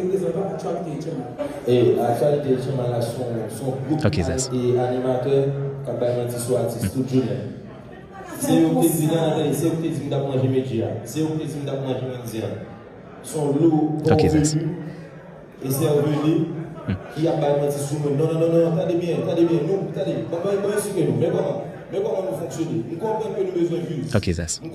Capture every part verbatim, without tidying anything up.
Reprezantan Aktyalite Etchenman. E Aktyalite Etchenman la se yon, se yon gwoup e animatè k ap bay manti sou atis tout jounen. Se yo ki te di, nan, tande, se yo ki te di m t ap manje Medjy a. Se yo ki te di m t ap manje Wendy a. Se yon lo bon venu e sèveli ki ap bay manti sou moun. Non, non, non, non, tande byen, tande byen. Nou, tande, ban, ban, ban eksplike nou. Men kòman, men kòman nou fonksyone. M konprann ke nou bezwen viv. M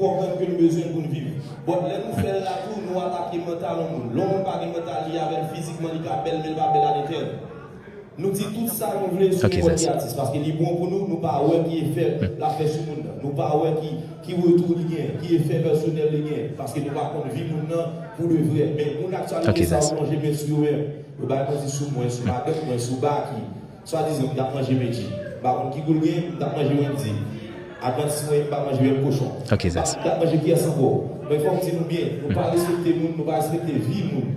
konprann ke nou bezwen l pou n viv. But lè nou fè l la tou, nou atake mantal yon moun. Lè yon moun pa gen mantal, li avè l fizikman, li ka bèl, men l pa bèl annentè. Nou di tout sa nou vle sou nenpòt ki atis, paske li bon pou nou, nou pa wè ki efè l ap fè sou moun nan. Nou pa wè ki, ki retou li gen, ki efè pèsonèl li gen, paske nou pa konn vi moun nan pou de vrè. Men moun Aktyalite sa yo plonje men sou yo menm. Yo bay manti sou mwen, sou madanm mwen, sou Baky. Swadizan m t ap manje Medjy. M pa konn ki gou l gen, m t ap manje Wendy. Advantis mwen, m pa manje menm kochon. M t ap manje kiyès ankò? Men fò m di nou byen, nou pa respekte moun, nou pa respekte vi moun.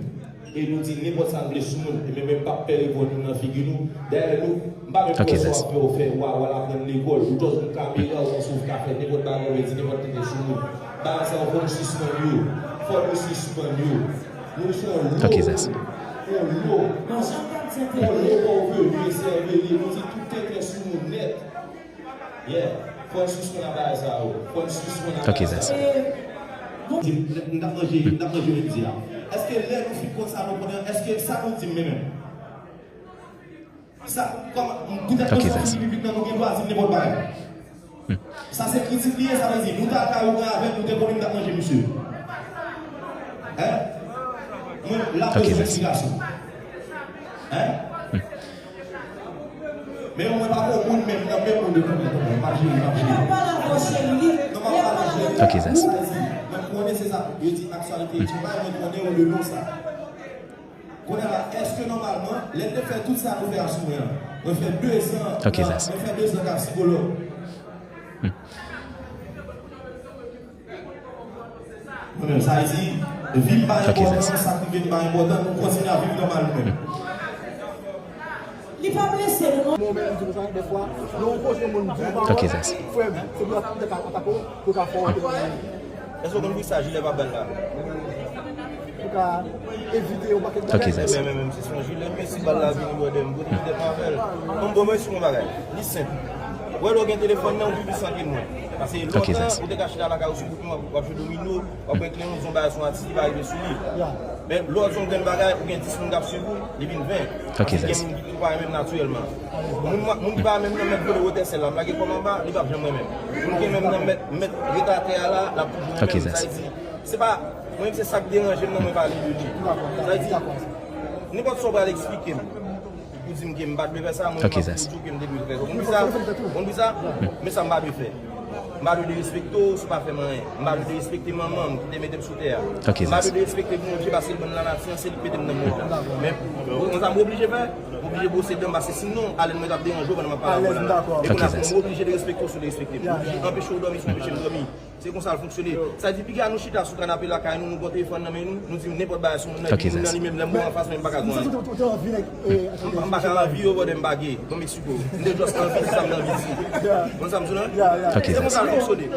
E nou di nenpòt sa n vle sou moun. E men, men m p ap pè reponn nou nan figi nou. Dayè, nou, m pa menm kwè sa w ap fè, w fè, w a, w al aprann lekòl. Ou tòz yon kamera, ou konn sou ka fè nenpòt bagay, ou di nenpòt tenten sou moun. Bagay sa yo, fò nou sispann yo. Fò nou sispann yo. Nou se yon lo. Yon lo. Yon lo pa w vle, nou se sèveli, nou di tout tenten sou moun nèt. Yeah. Fò n sispann ak bagay sa yo. Fò n sispann ak bagay sa yo. Di, m t ap manje, m t ap manje Wendy a. Èske lè nou fin konn sa nou konnen, èske sa nou di m menm? Sa, kòman, poutèt nou se yon figi piblik nan, nou gen dwa di m nenpòt bagay. Sa se kritik li ye, sa vle di, nou ta al kay ougan avè l, nou te konnen m t ap manje misye. Hein? Mwen, l ap bezwen eksplikasyon. Hein? Men yo, mwen pa gon moun menm nan menm moun de konbyen tan, mwen pa jere, m ap jere. Non, m ap pa jere. Ok, Zas. Mwen konnen se sa, yo di aktyalite, mwen konnen yo de non sa. Kounye a la, èske nòmalman, lè n te fè tout sa nou fè a sou mwen an, mwen fè dezan, ok, Zas, mwen fè dezan k ap sikològ. Mwen menm, sa vle di, vi m pa enpòtan, sa k rive m pa enpòtan, nou kontinye ap viv nòmal nou menm. Li pa blese nou, non. Mwen menm, m di konsa, dèfwa, lè w poze moun di yon pawòl, frè m, se pou l ap atake w, pou l ka fè w antre nan. Èske w konn poukisa Jilè pa bal la? Pou ka evite yon pakèt bagay. Men, men, men, se son Jilè, men si bal la vini, brother, m pote Jilè m avè l. Bon, bon, mwen, si yon bagay, li senp. Wè, lè w gen telefòn nan, ou pi pwisan ke mwen. Paske lontan, ou te ka chita lakay ou sou bout mwen, w ap jwe domino, w ap pran kleren, w di yon bagay sou yon atis ki pa rive sou li. Men lè w di yon grenn bagay, ou gen dis moun k ap swiv ou, li vin ven. Paske gen moun ki tou pa renmen m natirèlman. Moun, moun ki pa renmen m nan mèt vole wotè syèl la, m lage kò m anba, li p ap janm renmen m. Moun ki renmen m nan mèt, mèt ret atè a la, l ap toujou renmen m. Sa vle di, se pa, mwen menm se sa k deranje m nan mwen pale de li. Sa vle di, nenpòt sa w pral eksplike m, ou di m ke m pa dwe fè sa, mwen menm m ap toujou di w ke m te dwe fè sa. Ou konn poukisa? Ou konn poukisa? Men sa m pa dwe fè. M pa dwe derespekte w si w pa fè m anyen. M pa dwe derespekte manman m ki te mete m sou tè a. M pa dwe derespekte Bondye paske l ban m lanati an, se li k mete m nan mond lan. Men, konn sa m oblije fè? M oblije bwose dan m paske sinon, alèn mwen t ap deranje w pandan m ap pale avè w la. E kounye a, fò m oblije derespekte w si w derespekte m. M oblije anpeche w dòmi si w anpeche m dòmi. Se konsa l fonksyone. Sa di, piga nou chita sou kanape lakay nou, nou pran telefòn nan men nou, nou di nenpòt bagay sou moun nan, epi moun nan li menm, lè m wè anfas mwen, m pa ka di anyen. M pa ka anvi yo, brother, m pa gen. Bon, Meksiko. M te just anvi di sa m te anvi di. Konn sa m di w la? Se konsa l fonksyone.